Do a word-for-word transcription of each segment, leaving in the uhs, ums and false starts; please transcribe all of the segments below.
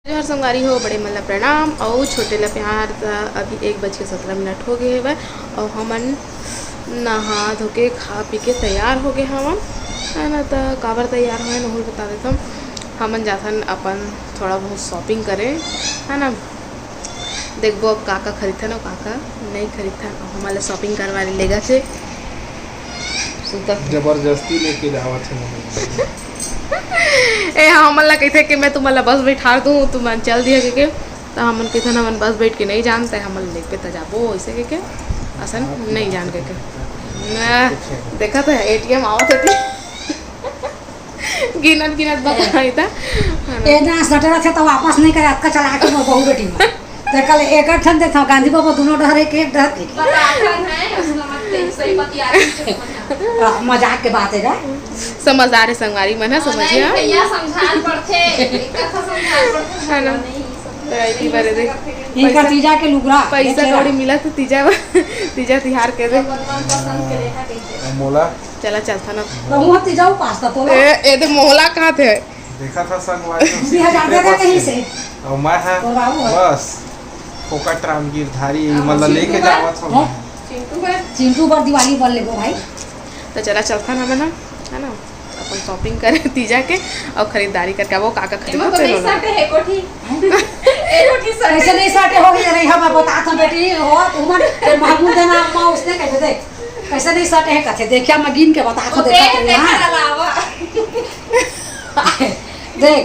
जोहार संगवारी हो, बड़े मन ला प्रणाम अउ छोटे ला प्यार। त अभी एक बज के सत्रह मिनट हो गए हवय अउ हमन नहा धो के, खा पी के तैयार हो गए हवन, है ना। त काबर तैयार होए, नहुल बता देथन। हमन जाथन अपन थोड़ा बहुत shopping करे, है ना। देखबो अब का का खरीदथन अउ का का नहीं खरीदथन। अउ हमन ला shopping करवाए लेगा थे। सुता। जबरदस्ती लेके जावत हे। ए, हाँ, हमन ला कहिथे कि मैं तुमन ला बस बैठार दूँ, तुमन चल दिया के, के। त हमन कहिथन, हमन बस बैठ के नहीं जानते, हमन लेके त जाबो, ऐसे के, के। असन नहीं जान के, के। ना, देखा तो है, एटीएम आवत है। गिनत गिनत बताई त। ए ना, सटरा थे तो वापस नहीं करे, अतका चला के मैं बहू बेटी में। ते कल एक ठन देखा, गांधी बाबा दोनों डहर एक, एक डहर एक। बता ठन है, उसका मत ले, सही बतिया रही है। आ, मजाक के बात है ना। समझदार है संगवारी मन है, समझिए। नहीं, भैया समझान पड़थे, एक कथा समझान पड़थे। है ना? नहीं, सब तो ऐसी बारे दे। इनका पैसा, तीजा के लुगरा, पैसा देखेला। कौड़ी मिला तो तीजा, तीजा तिहार के दे। अपन मन पसंद के लेखा कहिथे। मोला चला चलथन अब। तो मुँह तीजा उपास था तोला। ए, ए दे मोला कहाँ थे? देखा था संगवारी हो, बीस हजार दे दे कहीं से। अउ मैं है, तोर बाबू है। बस, फोकट राम गिरधारी, हाँ, मतलब, लेके चिंटू जावत हूँ। हाँ? चिंटू बर। चिंटू बर दिवाली बर लेबो भाई। तो चला चलथन हमन ह, है ना, अपन shopping करे तीजा के अउ खरीदारी करके आबो, का का एमा खरीदो तो तेनो नहीं ला। सटे है कोठी। हैं? ए कोठी सटे। कैसे नहीं सटे हो गए रे, हम बता था बेटी, हो, तुमन, ते महमूद है ना, अम्मा उसने कह दे। कैसे नहीं सटे है कथे, देखिया मैं गिन के बता था, वो देखा देख, तो देखा यहाँ। अलावा। देख,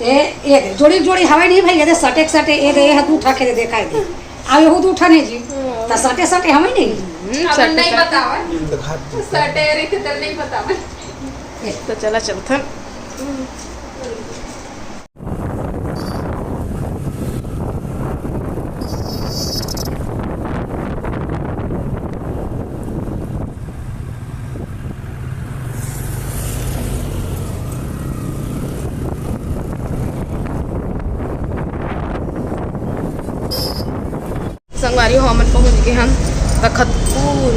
ए, ए दे, जोड़ी जोड़ी हवाई नहीं भाई, ये दे सटे सटे, ए दे, ये दू ठा के दे, देखा है दे। आ, ये दू ठा नहीं जी। हम्म। तो सटे सटे हवाई नहीं। हम्म, अब सटे नहीं सटे। बतावा। सटे रही थे, तब नहीं बतावा। ए। तो चला चलथन। संगवारी हो, हमन पहुंच गए हन तखतपुर,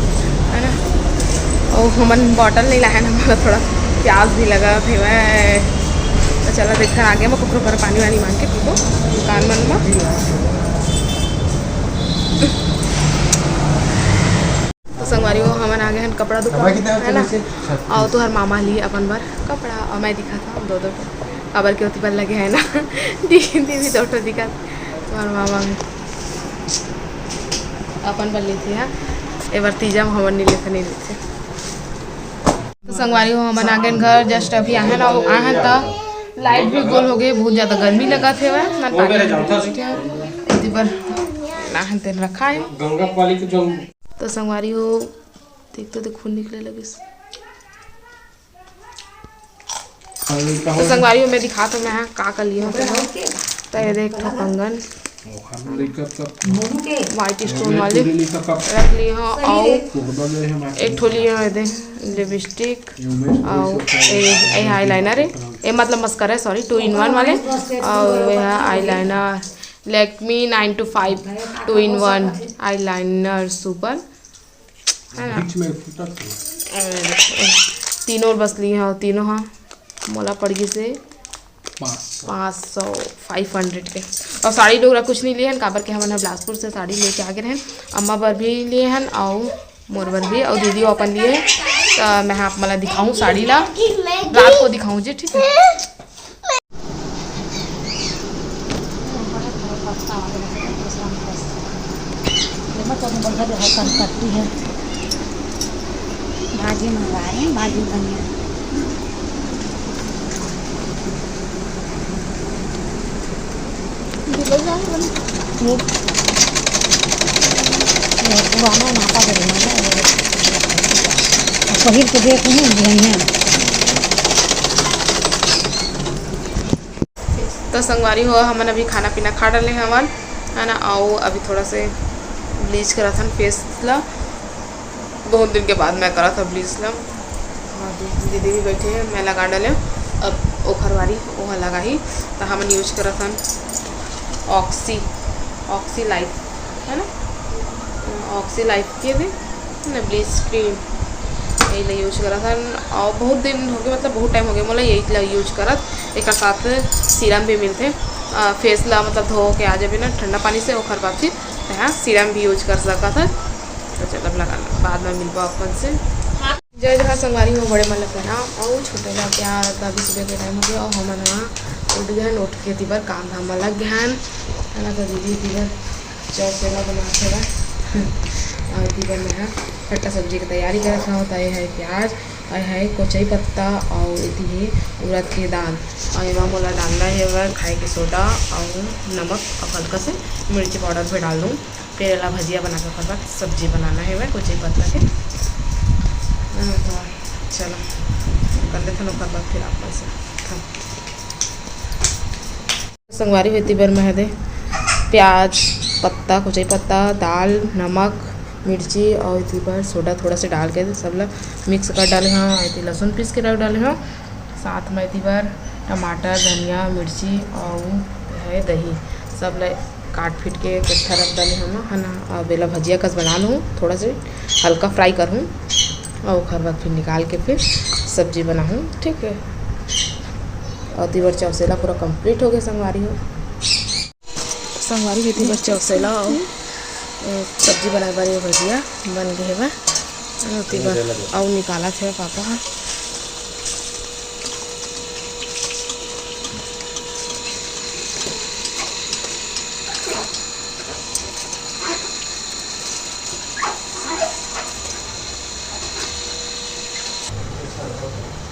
है ना। अउ हमन bottle नहीं लाए हन, हमन थोड़ा प्यास भी लगा थे। तो चला देखा आगे में कुकरो पर पानी वानी मांग के पीबो दुकान मन में। तो संगवारी हो, हमन आ गए हन कपड़ा दुकान, है ना। अउ तुहर मामा ली अपन बर कपड़ा, अउ मैं दिखा था दो दो ठो, काबर के ओती बर लगे है ना। दीदी भी दो ठो दिखा, तुहर मामा अपन बर लेथे, हाँ। ए बार तीजा में हमन नहीं लेथे, नहीं लेथे। तो संगवारी हो, हमन आ गए घर, just अभी आए ना, आए हैं तो light भी गोल हो गए, बहुत ज्यादा गर्मी लगा थे, ना ताकि इतनी बार ना है तेल रखा है। गंगा पाली के जल। तो संगवारी हो, देख तो देख, खून निकले लगिस। तो संगवारी हो, मैं दिखात हूँ मैं हा का का लिए हूँ। तो ये देख, ठो कंगन, white stone वाले रख लिए हूँ, और एक ठो लिए हूँ ये दे lipstick, और ए, ए eyeliner है, ए मतलब mascara है, sorry, two in one वाले, और ये है eyeliner Lakme nine two five two in one eyeliner super। है ना? बीच में फूटा था। तीनों बस लिए हो, तीनों हा मोला पड़ गई से पाँच सौ। पाँच सौ, five hundred के। और साड़ी डोरा कुछ नहीं लिए हन, काबर के हमन ह बिलासपुर से साड़ी लेके आ गए रहन। अम्मा बर भी लिए हन, और मोर बर भी, और दीदी अपन लिए। तो मैं हा आप मला दिखाऊँ साड़ी ला, रात को दिखाऊँ जी, ठीक है। भाजी मंगा रहे हैं, भाजी धनिया। पुराना नापा दे रहे हैं। पहिर के देख नहीं बढ़िया। तो संगवारी हो, हमन अभी खाना पीना खा डाले हवन, है ना। आओ, अभी थोड़ा से ब्लीच करत हन फेस ला, बहुत दिन के बाद मैं करत हव ब्लीच ला। हाँ, दीदी भी बैठे हैं, मैं लगा डाले। अब ओखर बारी ओहा लगाही, तो हमन यूज करत हन ऑक्सी, ऑक्सी लाइफ, है ना, ऑक्सी लाइफ के भी ना ब्लीच क्रीम, यही ला यूज करत हन। और बहुत दिन हो गए, मतलब बहुत टाइम हो गया मोला यही ला यूज करत। एक साथ सीरम भी मिलथे, फेस ला मतलब धो के आ जाबे ना ठंडा पानी से, ओखर बाद फिर तहाँ सीरम भी यूज कर सकत है। तो चल, अब लगा लो, बाद में मिलबो अपन से। जय जोहार संगवारी हो, बड़े मन ला प्रणाम। और छोटे ला प्यार, अभी सुबह के टाइम हो गया और हमन हा उठ गए, उठ के तिबर काम धाम में लग गए हैं, है ना। तो दीदी तिबर चौसेला बनात हवय। और तिबर में हा खट्टा सब्जी की तैयारी करत हव। तो ये है प्याज, और है कोचई पत्ता, और इति है उड़द के दाल, और एमा मोला डालना है वह खाए के सोडा और नमक और हल्का से मिर्ची पाउडर भी डाल दूँ। फिर एला भजिया बना के ओकर बाद सब्जी बनाना है वह कोचई पत्ता के। हाँ, तो चलो कर लेथन, ओकर बाद फिर आप मन से। हाँ। संगवारी हो, एती बर मैं हा दे प्याज, पत्ता, कोचई पत्ता, दाल, नमक, मिर्ची और एती बर सोडा थोड़ा से डाल के सब ला मिक्स कर डाले हव। एती लहसुन पीस के रख डाले हव, साथ में एती बर टमाटर, धनिया, मिर्ची और है दही, सब ला काट पीट के इकट्ठा रख डाले हव, है ना। अब एला भजिया कस बना लूँ, थोड़ा से हल्का फ्राई करूँ और ओकर बाद फिर निकाल के फिर सब्जी बनाऊँ, ठीक है। और एती बर चौसेला पूरा कंप्लीट हो गया संगवारी हो। संगवारी हो, एती बर चौसेला अउ, अ, सब्जी बनाए बर ये भजिया बन गे हवय। एती बर अउ निकालत हे पापा ह।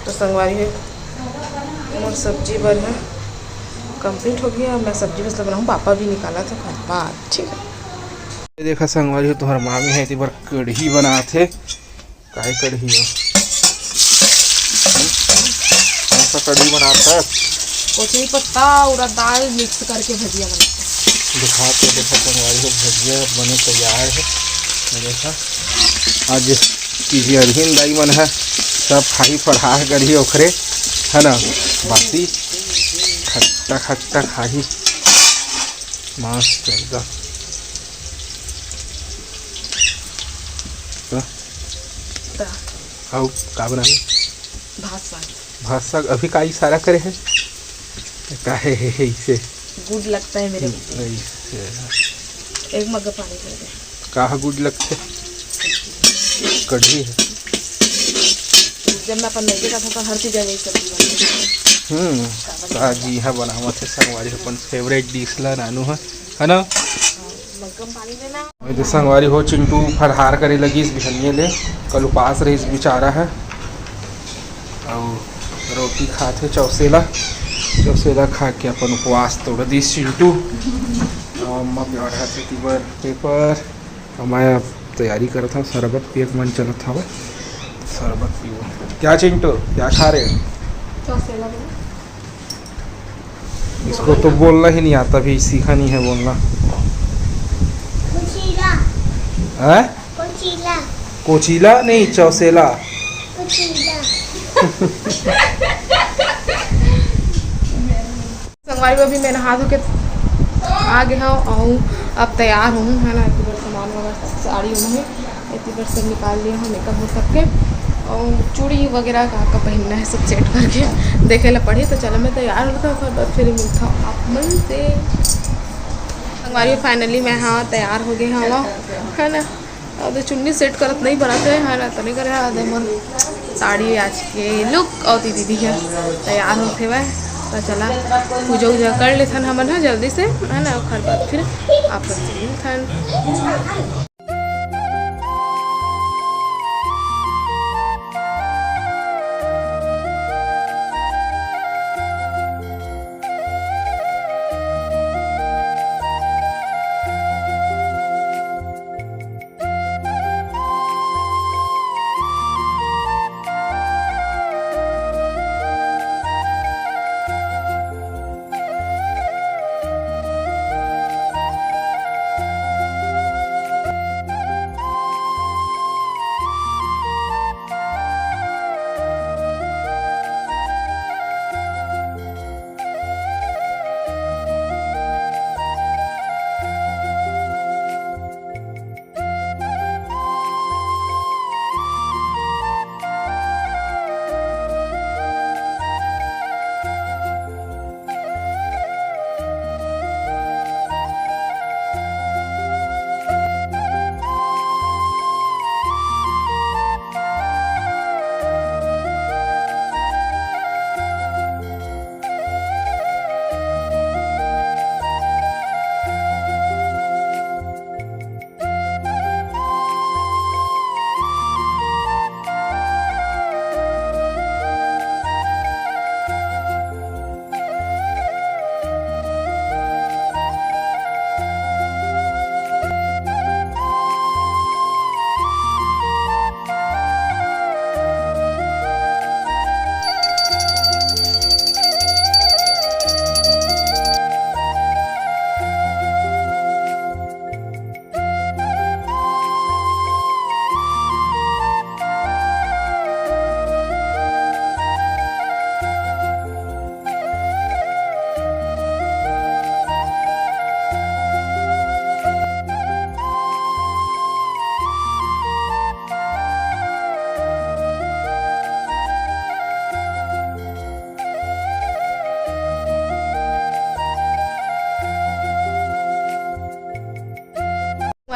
तो संगवारी हो, मोर सब्जी बर ह कंप्लीट हो गया। मैं सब्जी बस बनाऊँ, पापा भी निकालत हे ओकर बाद, ठीक है। ये देखा संगवारी हो, तुम्हार मामी है, एती बर कढ़ी बनात हे। काहे कढ़ी हो? कौन सा कढ़ी बनात हे? कोचई पत्ता और दाल मिक्स करके भजिया बनात हे। दिखा तो देखा संगवारी हो, भजिया बने तैयार है। ये देखा, आज कीजिए अरविंद दाई मन है, सब खाही फरहार करी ओखरे, है ना, बासी खट्टा खट्टा खाही, मस्त एकदम। तो त अउ का बनाए? भात साग। भात साग। अभी का इशारा करे है? काहे है इसे? गुड लगता है मेरे को। ऐसे। एक मग पानी दे दे। का गुड लगते? कढ़ी है। जब मैं अपन नैके जाता था, हर चीज यही सब्जी बनती थी। हम्म। का जी, यहाँ बनावत है संगवारी अपन फेवरेट डिश ला नानू है, है ना? मग्गम पानी देना। ये संगवारी हो, चिंटू फरहार करे लगिस बिहनिया ले, कल उपास रहिस बेचारा है। अउ रोटी खात हे चौसेला, चौसेला खा के अपन उपवास तोड़ दिस चिंटू। अउ अम्मा पढ़त हे तिबर पेपर, अउ मैं अब तैयारी करत हव, शरबत पिए के मन चलत हवय, शरबत पीबो। क्या चिंटू, क्या खा रहे हो? चौसेला बना। इसको तो बोलना ही नहीं आता, अभी सीखा नहीं है बोलना। कोचीला। हैं? कोचीला। कोचीला नहीं, चौसेला। कोचीला। संगवारी, अभी मैं नहा धो के आ गे हव अउ अब तैयार हूँ, है ना। एती बर सामान वगैरह सब, साड़ी ओढ़े, एती बर सब निकाल लिया हूँ, मेकअप हो सबके, अउ चूड़ी वगैरह का, का पहनना है, सब सेट करके देखे ला पड़ी। तो चलो, मैं तैयार होता हूँ, ओकर बाद फिर मिलता हूँ आप मन से। संगवारी, फाइनली मैं, हाँ, तैयार हो गए हव, है ना। अब तो चुन्नी सेट करत नहीं बनत हे, है ना, तो नहीं करे, आधे मोर साड़ी आज के लुक अउ दीदी भी है तैयार होत हेवय। तो चला, पूजा उजा कर लेथन हमन ह जल्दी से, है ना, ओखर बाद फिर आप मन से मिलथन।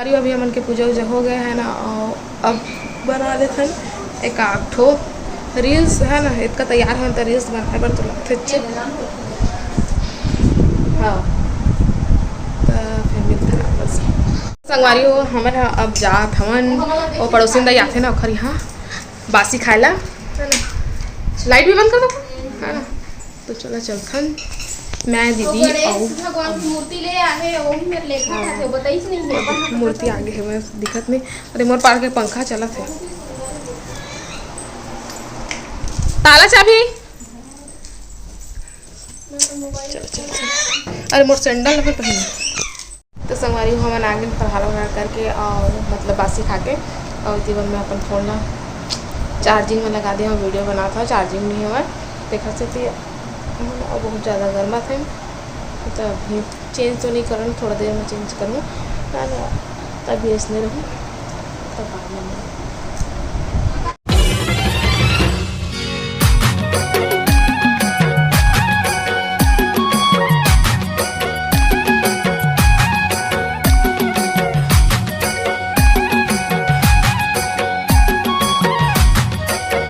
अरे, अभी हमन के पूजा उजा हो गए है ना, और अब बना लेथन एक आध ठो reels, है ना। इतना तैयार हन त reels बनाए बर तो लगथे। हाँ, त फिर मिलथन आप बस। संगवारी हो, हमन ह अब जात हवन, वो पड़ोसिन दाई आथे ना, ओखर यहाँ बासी खाए ला, है ना। Light भी बंद कर दो, है ना। तो चला चलथन, मैं, दीदी, गणेश अउ भगवान की मूर्ति ले आए, वो भी मेरे लेखा था, तो बताइस नहीं है। मूर्ति आगे है, मैं दिखत नहीं। अरे, मोर पार के पंखा चलत है। ताला चाबी। चलो, चलो, चलो। अरे, मोर sandal अभी पहन। तो संगवारी हो, हमन आगे पढ़ार वढ़ार करके और मतलब बासी खा के, और इति बर मैं अपन phone ला charging में लगा दे हूँ, video बनात हूँ, charging नहीं हवय, तेखर सेती अब बहुत ज़्यादा गर्मा थे। तो अभी change तो नहीं करन, थोड़ा देर में change करूँ, है ना। तभी ऐसने रहूँ, तब बाद में